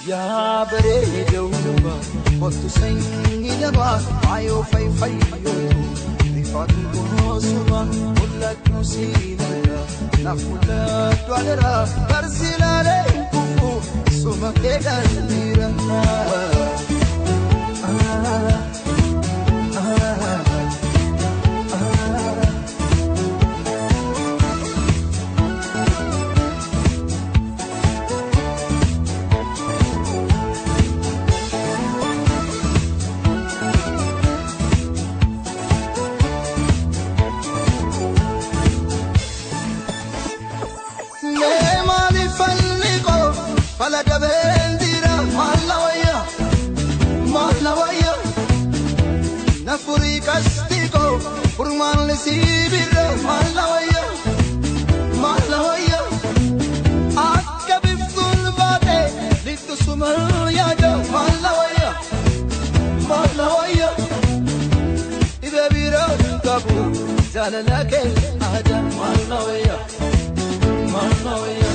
Yaa bareedawwa kottu sanyii namaa faayoo fayyootu rifaatu goosuma mul'adhu siin argaa naaf mul'adhu adaraa barsiilaalee hin kufu suma keedhaan jira. Sibira malawaya malawaya akka biftuun baate littu sumal yaada malawaya malawaya dhibee bira qabu jaalala kee aadaa malawaya malawaya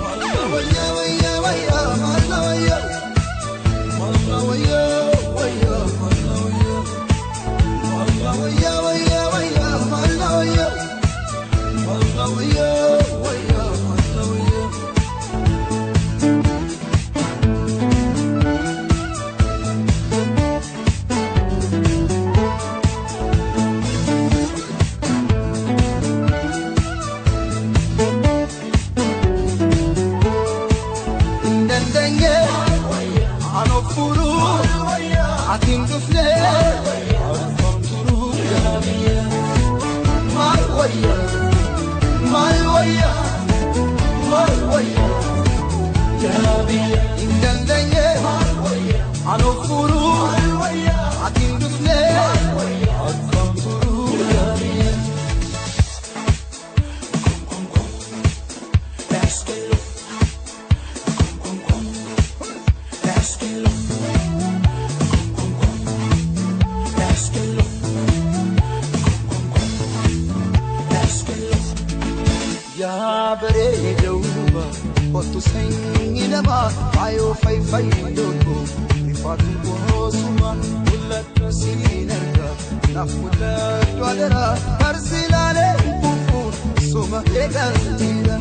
malawaya waya waya malawaya malawaya waya malawaya malawaya waya waya waya malawaya. Indendenge anofuru atin dufne Malwaya, malwaya, malwaya, ya indendenge anofuru atin dufne akamturu ya. Kom kom kom, kom kom kom, kom kom kom. Yaa bareedawwa kottu sanyii namaa faayoo fayyootu rifaatu goosuma mul'adhu siin argaa naaf mul'adhu adaraa barsiilaalee hin kufu suma eegan jira.